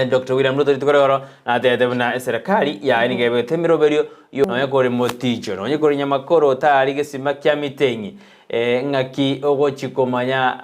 Doctor William Ruto rituko ri'igoro natebete buna eserekari yaye nigo ebegete emeroberio yo nonye kore moticho nonye kore nyamakoro otari gesima kia miteng'i ng'aki ogochi komanya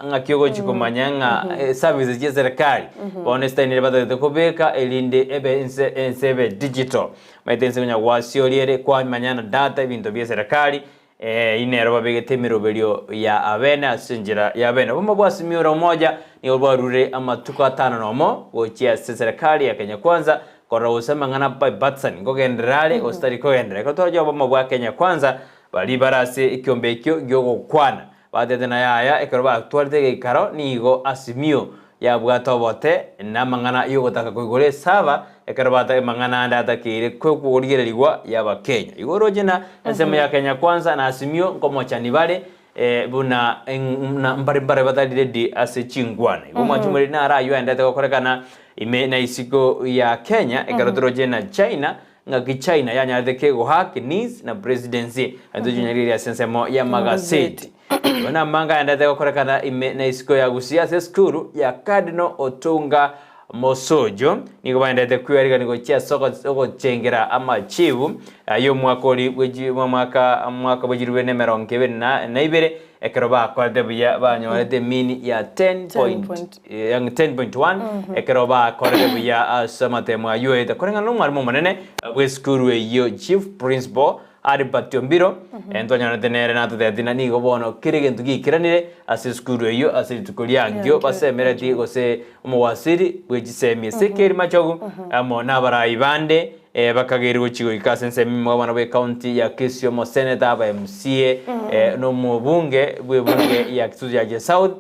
ng'aki ogochi komanya ng'a services chia eserekari bono esitayini ere batagete kobeka erinde ebe ense ense ebe digital omanyete ense konya gwasioria ere kwamanya na data ebinto bia eserekari Ee, inero babegete emeroberio ya abene ase enchera y'abene. Obomo bwa Simioro Umoja nigo bwarure amatuko atano nomo gochia ase serikali ya Kenya Kwanza korora gose amang'ana bipartisan nkogenderera are gose tari kogenderera. Ekero twaroche obomo bwa Kenya Kwanza baria bare ase ekiombe ekio gi'ogokwana batete na yaya ekero batwarete egeikaro nigo Azimio yabwate obote na amang'ana y'ogotaka koigora esaba ekero bata amang'ana ande atakeire korigererigwa y'Abakenya. Igo oroche na ensemo ya Kenya Kwanza na Azimio nkomochani bare buna mbare mbare batari ready ase chinkwana. Igo omwanchi omoreri naro ayio aendete gokorekana ime na isiko ya Kenya ekero toroche na China ng'aki China yanyarete kegohack knees na presidency intwe chinyarigereria ase ensemo y'amagaseti. Igo namanga aendete gokorekana ime na isiko ya Gusii ase esukuru ya Cardinal Otunga Mosojo nigo baendete kwearigania gochia ase ogochengera amachibu y'omwaka ori bw'omwaka omwaka bwe chilifu emerongo ebere na ibere ekero bakorete buya banyorete emini ya 10.1 ekero bakorire buya ase amatemo ayio oete koreng'ana nomwalimu omonene bw'esukuru eyio Chief Principal Albert Ombiro, ntwanyorete nere natotebeti ng'a nigo bono kera egento giaikeranire ase esukuru eyio ase rituko riankio basemeretie gose omowasiri bwe chisemi Ezekiel Machogu amo nabarai bande bakageirwe gochia goika ase ensemo ime omogabana bwe county ya Kisii omoseneta aba MCA na omobunge bw'ebunge ya Kisutu ya South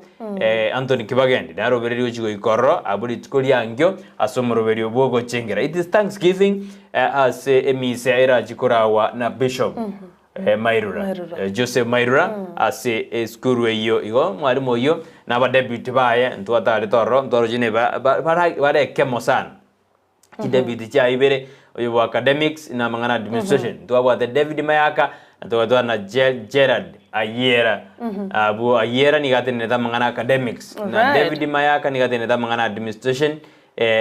Anthony Kibagendi narobererie gochia goika ororo abwo rituko riankio ase omoroberio bw'ogochengera. It is thanksgiving Ase emisa erachie koragwa na Bishop Mairura, Mairura. Joseph Mairura ase esukuru eyio. Igo mwalimu oyio na abadeputy baye ntwatarete ororo ntwaroche ne ba- ba- bara bare ekemo sana. Chideputy chiaye ibere, oyo bwa academics na amang'ana administration. Ntwabwate David Mayaka na togatwara na Ge- Gerald Ayiera. Abwo Ayiera nigo atenenete amang'ana academics na Alright. David Mayaka nigo atenenete amang'ana administration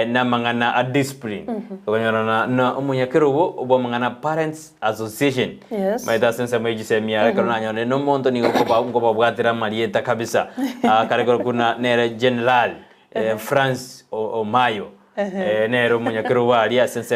namang'ana a discipline okonyora na na omonyakerogo bw'amang'ana parents association Yes. maete ase ensemo ya chisemi yare ekero nanyora na omonto nigo nkoba nkobabwatera amarieta kabisa Ah, kare korokwa na nere general eh, France O- Omayo Eh, nere omonyakerogo aria ase ensemo.